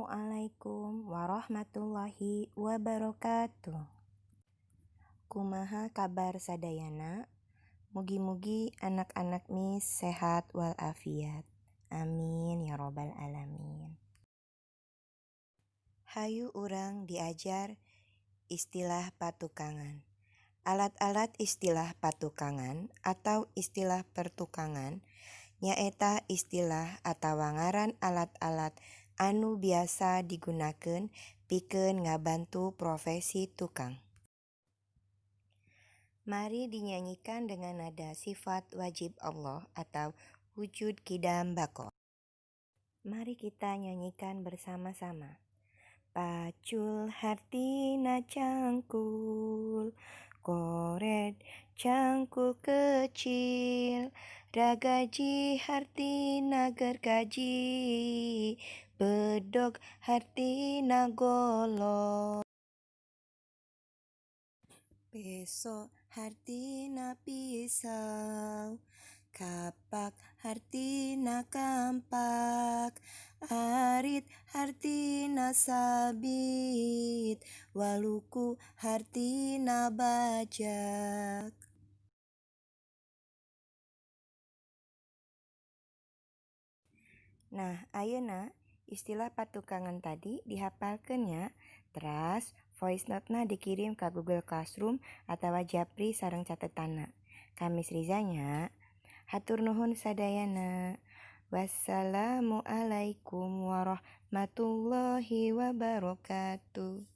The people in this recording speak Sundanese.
Assalamualaikum warahmatullahi wabarakatuh. Kumaha kabar sadayana? Mugi-mugi anak-anak Miss sehat walafiat. Amin ya robbal alamin. Hayu urang diajar istilah patukangan. Alat-alat istilah patukangan atau istilah pertukangan nyaeta istilah atawa ngaran alat-alat anu biasa digunakeun pikeun ngabantu profesi tukang. Mari dinyanyikan dengan nada sifat wajib Allah atau wujud kidam bako. Mari kita nyanyikan bersama-sama. Pacul hartina cangkul, koret cangkul kecil, ragaji hartina gergaji, bedog hartina golok. Peso hartina pisau, kapak hartina kampak, arit hartina sabit, waluku hartina bajak. Nah, ayeuna istilah patukangan tadi dihafalkeun nya. Teras voice note-na dikirim ka Google Classroom atawa japri sareng catetanna. Ka Miss Riza nya. Hatur nuhun sadayana. Wassalamualaikum warahmatullahi wabarakatuh.